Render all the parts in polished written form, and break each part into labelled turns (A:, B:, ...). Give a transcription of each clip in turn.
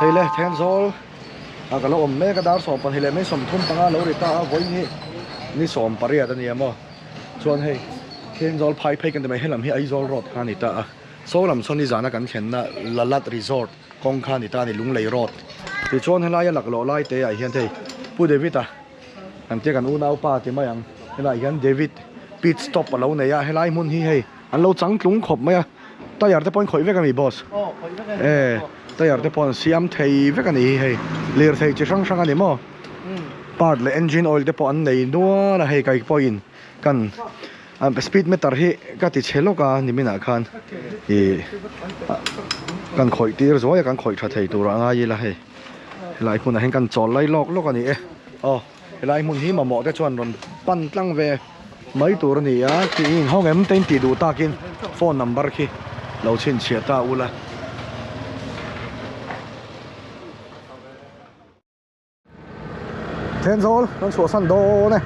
A: Hei le Thenzawl ah ka lo awm mek a dar 12 leh mai 35 lo ri ta a vawiin hi ni 18 a ni a maw chuan hei Thenzawl phai phei kan ti mai helam hi Aizawl road kha a ni ta a saw lam sawn nizana kan thlenna Lalat Resort kawng kha a ni ta a ni Lunglei road tichuan helaia laklawh lai te ah hian hei Pu David a Kan tia kan unaupa ti mai ang helaiah hian David pit stop a lo nei a helai hmun hi hei an lo changtlung khawp mai a tyre te pawh an khawih vek a ni boss e tyre te pawh an siam thei vek a ni hi hei lirthei chi hrang hrang a ni maw part leh engine oil te pawh an nei nual a hei kai pawhin kan speed meter hi ka ti chhe lawk a niminah khan ih kan khawih tir zuai a kan khawih tha thei tur a ngai ila hei. Helai hmunah hian kan chawl lai lawk lawk a ni e. Aw, helai hmun hi mamawh te chuan rawn pan tlang ve mai tur a ni a, khi i inhawng em te in tih duh takin phone number khi lo chhinchhiah ta ula. Thenzawl kan chhuahsan dawn e,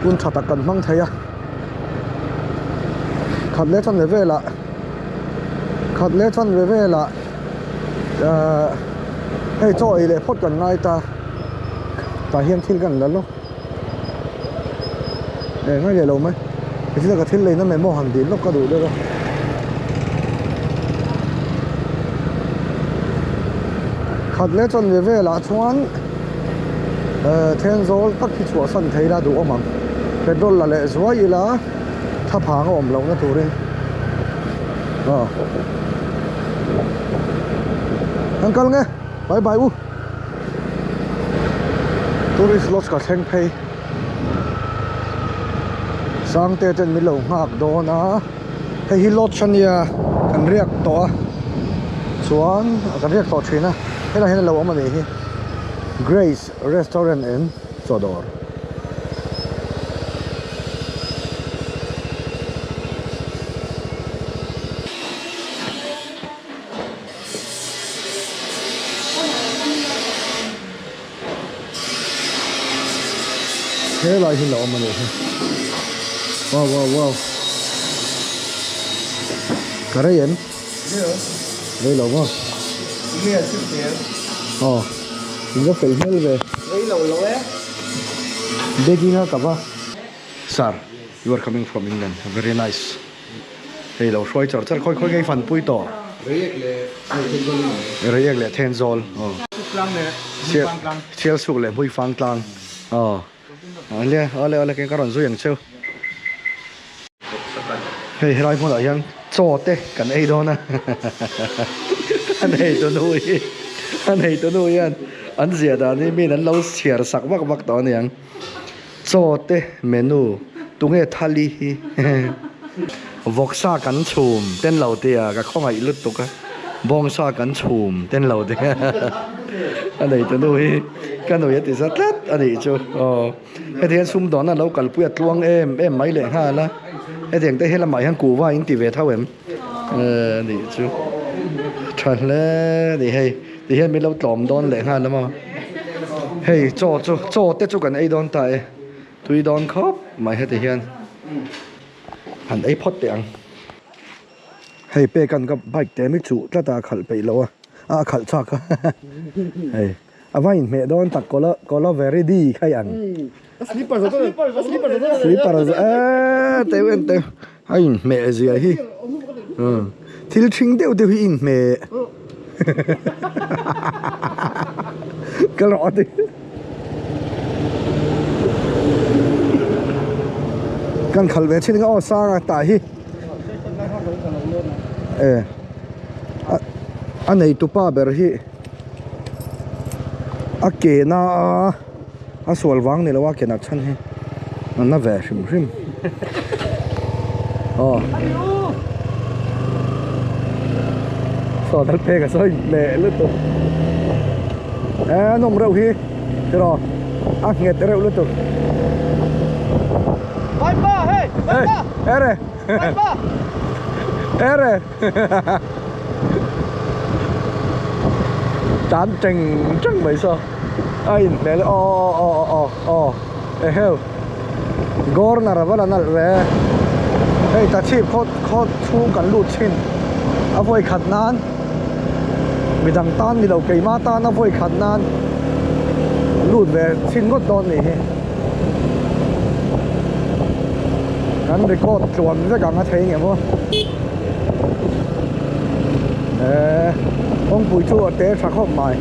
A: hun tha tak kan hmang thei a, khat leh chanve velah khat leh chanve velah ahh hei chaw ei leh phawt kan ngai ta tah hian thil kan la lawk eh ngai leh lo mai hetiang ka thil leina memo han dil lawk ka duh deuh a. Khat leh chanve velah chuan eh Thenzawl tak hi chhuahsan thei ila duh awm ang petrol la leh zuai ila thlaphang a awm lohna turin aw an kal nge bye bye u tourist lodge ka thleng phei Sangte ten min lo nghak dawn a. Hei hi lodge a nia kan riak tawh a chuan kan riak tawh thin a helaiah hian a lo awm a nih hi Grace restaurant and chaw dawr. Helai hi la awm a nih hi wow wow wow ka rei em rei lo maw aw in va fel hmel ve
B: rei lo lo e
A: baking a ka va sir you are coming from England very nice hei lo hruai char char khawi khawi nge i fanpui tawh
B: Reiek leh Thenzawl in awm.
A: Reiek leh Thenzawl aw.
B: Tlang leh Hmuifang tlang.
A: Sialsuk leh Hmuifang tlang aw. Awle awle awle keng ka rawn zui ang cheu. Hei helai hmunah hian chaw te kan ei dawn a an ei tu nu hi an ei tu nu hian an ziah dan hi min an lo chhiar sak vak vak tawh aniang. Chaw te menu tunge thali hi vawksa kan chhum ten lo te a ka khawngaih lutuk a bawngsa kan chhum ten lo te a nei tu nu hi ka nui a ti za tlat a nih chu aw heti hian sumdawn a lo kalpui a tluang em em mai leh nghal a hetiang te helamah hian kuhva in ti ve tho em a nih chu tha hle a ni hei. Ti hian min lo tlawm dawn leh nghal a maw. Hei chaw chu chaw te chu kan ei dawn ta e. Tui dawn khawp mai heti hian han ei phawt teh ang. Hei pek an ka bike te mi chuh tlat a khalh peih loh a a khalh chak a hei a va inhmeh dawn tak kawla kawla very di kha i ang.
B: Slipper
A: slipper eee teu en teu a inhmeh zia hi thil ṭhing deuh deuh hi inhmeh ka rawh a ti kan khalh ve thin ang a aw sang a tah hi e a neitupa ber hi a ke na a. A sual vang ni lo a kenah chhan hi a na ve hrim hrim aw saw dal phek a sawi leh lutuk e a nawm reuh hi tiraw a nghet reuh lutuk
B: Vaipa hei Vaipa
A: ere
B: Vaipa
A: ere tan teng teng mai saw. A inhmel aw aw aw aw aw eheu corner a va la nalh ve hei tachhip khaw khaw chhung kan lut thin a vawi khat nan. Midang tan ni lo keimah tana vawi khat nan lut ve chhin ngawt dawn nih hi. Kan record tluan vek ang a thei nge maw. Eee kawngpui chu a te tha khawp mai.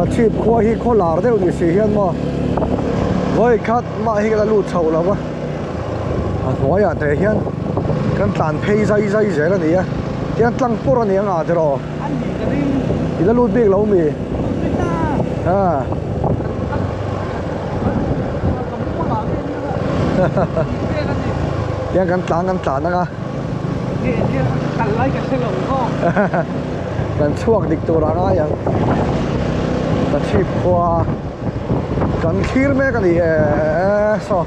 A: A chhip khua hi khaw lar deuh ni si hian maw vawi khat mah hi ka la lut chho lo va a hnuaiah te hian kan tlan phei zai zai zel a ni a tiang tlang pawr a ni ang ah tiraw i la lut bik lo mi a tiang kan tlan kan tlan ang a. Kan chhuak dik tur a ngai ang. Ka chhip khua kan thlir mek a ni e saw.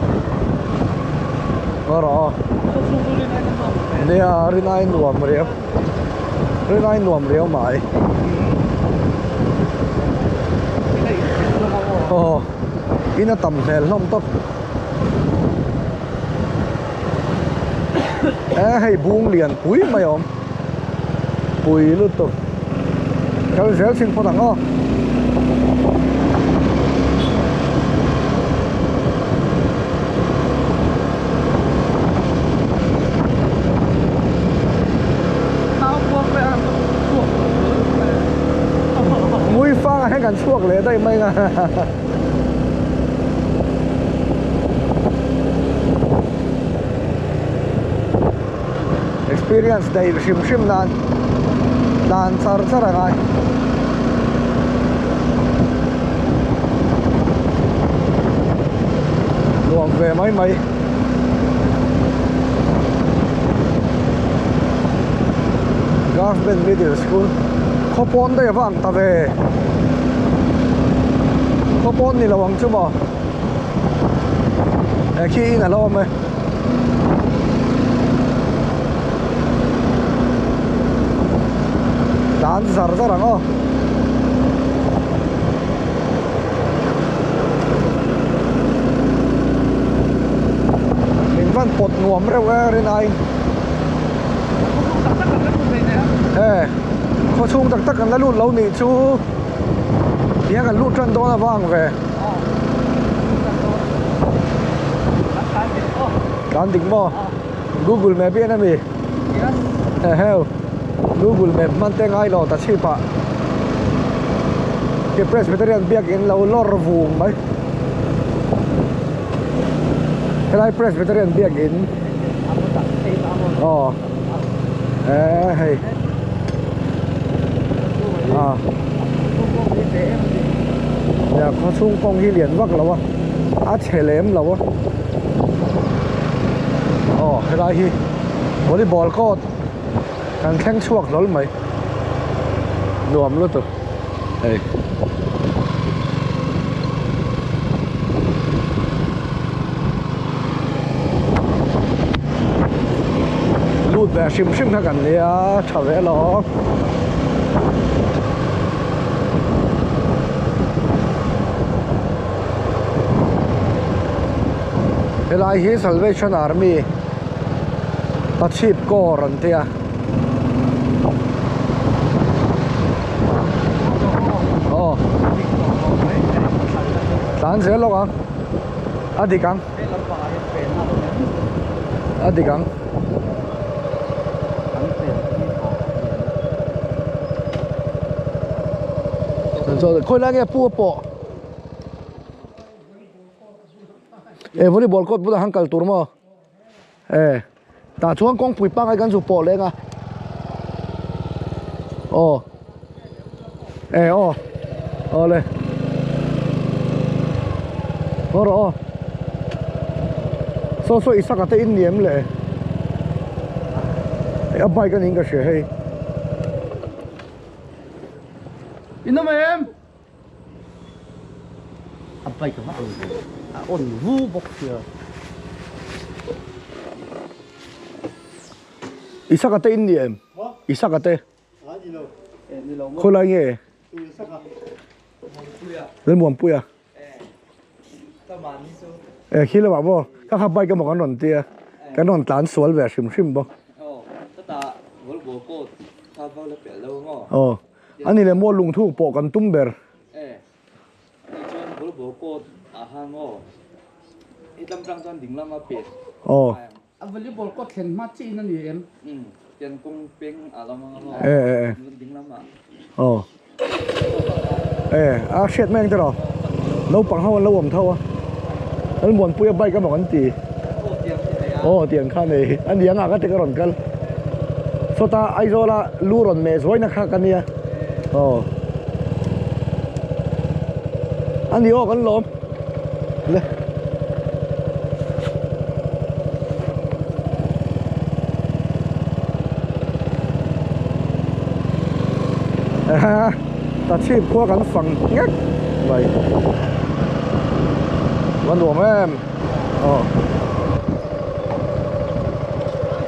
A: Ngaw rawh aw. Nia rinai nuam riau. Rinai nuam riau mai. Aw in a tam hmel hlawm tawp. E hei bung lian pui mai a awm pui lutuk kal zel chhin phawt ang aw. Mui fang ah hian kan chhuak leh daih mai ang a. Experience daih hrim hrim nan tlan char char a ngai. Nuam ve mai mai. Government Middle School khawpawn daih a va ang ta ve. Khaw pawn ni lo ang chu maw he khi in a lo awm e dan zar zar ang aw min van pawt nuam reuh e rinai e khaw chhung tak tak kan la lut lo nih chu. Tiang kan lut tan dawn avang ve. Tlan dik maw? Google Map hi en a mi? Eheu. Google Map hman te ngai lo ta chhip ah. Khi Presbyterian biakin lo lawr vung mai. Helai Presbyterian biakin. Aw. Eh hei. A nia khaw chhung kawng hi lian vak lo a a chhe lem lo a aw helai hi volleyball court kan thleng chhuak hlawl mai nuam lutuk hei. Lut ve hrim hrim kha kan nia tha ve alawm. Helai hi Salvation Army Pachhip Corps an tia. Aw Tlan zel lawk ang a dik ang a dik ang. Khawi lai nge pu a pawh e volleyball court bulah han kal tur maw e tah chuan kawngpui pangngai kan zu pawh leng a aw e aw awle haw rawh aw saw saw isaka te in ni em le a bike a niin ka hria hei.
B: In awm em? A bike a va ang ve. A on vu bawk sia.
A: Isaka te in ni em? Isaka te? Khawilai nge? Lalmuanpuia. E khi lamah maw ka kha bike emaw kan rawn tia kan rawn tlan sual ve hrim hrim bawk. Aw ani leh maw lungthuk pawh kan tum ber. Aw.
B: A volleyball court thlen hma chiah in a ni em?
A: E e e. Aw. E a hriat mai ang tiraw? Naupang ho an lo awm tho a. Lalmuanpuia bike emaw kan ti. Aw tiang kha nei. A ni anga ka ti ka rawn kal. Sawta Aizawla lu rawn meh zuaina kha ka nia. Aw. A ni aw kan lawm. Le. Ta chhip khua kan fang ngek mai. Va nuam em. Aw.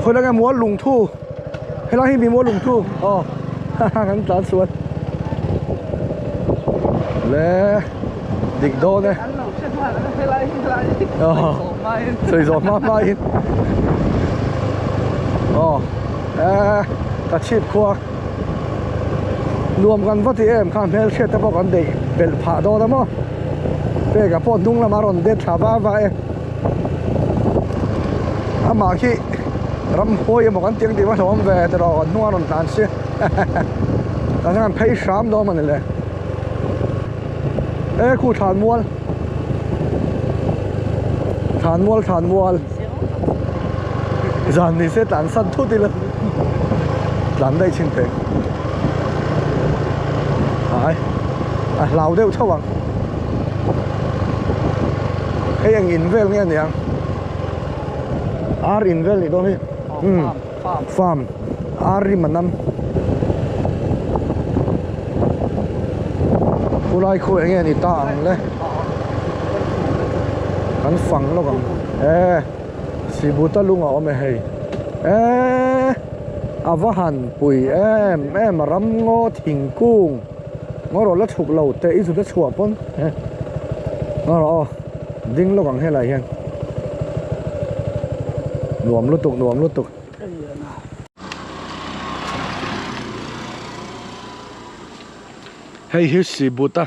A: Khawi langa mual lungthu. Helai hi mi mual lungthu. Aw. Kan tlan sual. Le. Dik dawn e. Aw. Sawi zawh hma hma in. Aw. Eh, ka chhip khua. Nuam kan va ti em kha hmel hriat te pawh kan deih belh phah dawn a maw. Peka pawh hnung lamah rawn det thla va va e. Amah khi ramhuai emaw kan tiang tih va hlawm ve tiraw kan hnung a rawn tlan si. Tah hian kan phei hram dawn a ni le. E khu thlan mual thlan mual thlan mual zan ni se tlan san thut ila tlan daih chhin teh ai a hlau deuh tho ang hei eng in vel nge aniang ar in vel nih dawn hi farm ar rim a nam. Khulai khu enge ni ta ang le kan fang lawk ang e sibuta lung a awm e hei e a va han pui em em a ram ngaw thingkung ngaw rawh la chhuk lo teh i zut a chhuah pawn e ngaw rawh aw ding lawk ang helai hian nuam lutuk nuam lutuk. Hei hi Sibuta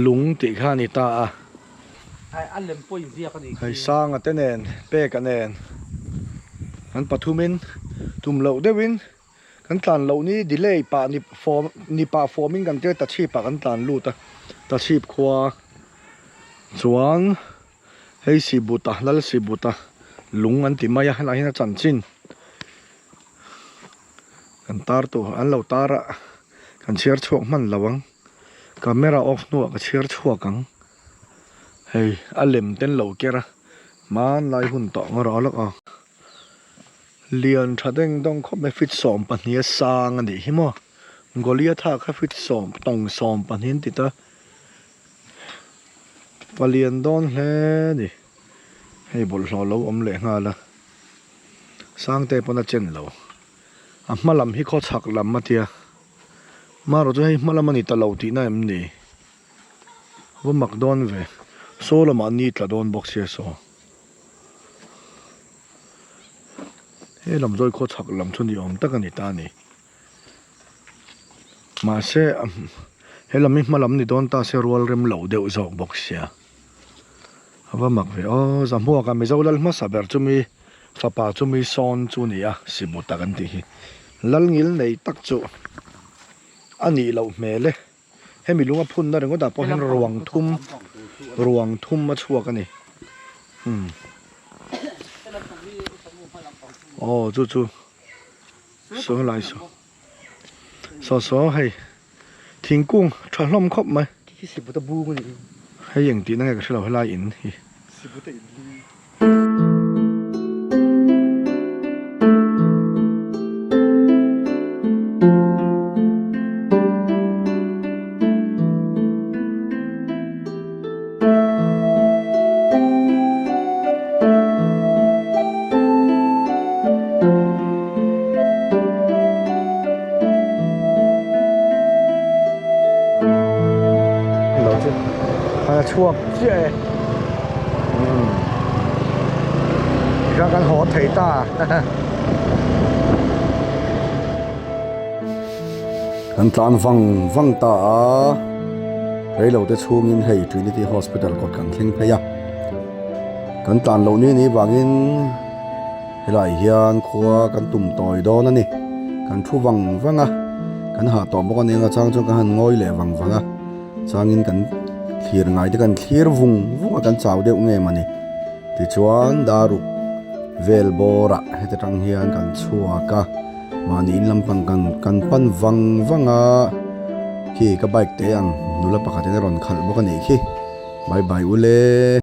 A: lung tih kha a ni ta a. Hei Sanga te nen Peka nen an pathumin tum loh deuhin kan tlan loh ni delay pah ni form ni pah form in kan tir tachhip ah kan tlan lut a tachhip khua chuan Hei Sibuta, Lal Sibuta lung an ti mai a, helaiah hian a chanchin kan tar tur an lo tar a, kan chhiar chhuak hman lo ang, camera off hnuah ka chhiar chhuak ang, hei a lem te an lo ker a, hmanlai hun tawh ang erawh a lawk a, lian tha deng dawng khawp mai feet 12 a sang a nih hi maw, Goliatha kha feet sawm tawng 12 an ti ta. Palian dawn hle a ni. Hei bawlhhlawh lo awm leh nghal a. Sangte pawn a chen lo. A hma lam hi khawchhak lam a tia. Marawh chu hei hma lam a ni ta lo tihna em ni? Va mak dawn ve. Saw lamah ni tla dawn bawk sia saw. He lam zawi khawchhak lam chu ni awm tak a ni ta a ni. Mahse he lam hi hma lam ni dawn ta se rual rem loh deuh zawk bawk sia. A va mak ve aw, Zahmuaka Mizo lal hmasa ber chumi fapa chumi sawn chu ni a, Sibuta kan tih hi. Lal ngil nei tak chu a nih loh hmel e. Hemi lunga phunna ringawtah pawh hian ruang thum ruang thum a chhuak a ni. Umm. Aw chu chu. Saw lai saw saw saw hei thingkung tha hlawm khawp mai hei eng tihna nge ka hrelo helai in hi. Lo chu a chhuak chiah e. Umm tikhan kan haw thei ta. Kan tlan vang vang ta a, reilote chhungin hei Trinity Hospital kawt kan thleng phei a, kan tlan loh ni ni vangin helai hian khua kan tum tawi dawn a ni, kan thu vang vang a, kan hah tawh bawk a ni ang a chang chuan kan han ngawi leh vang vang a. Changin kan thlir ngai te kan thlir vung vung a kan chau deuh nge mawni tichuan daruk vel bawrah heti tang hian kan chhuak a mahni in lampang kan kan pan vang vang a khi ka bike te ang nula pakhatin a rawn khalh bawk a nih khi bye bye ule.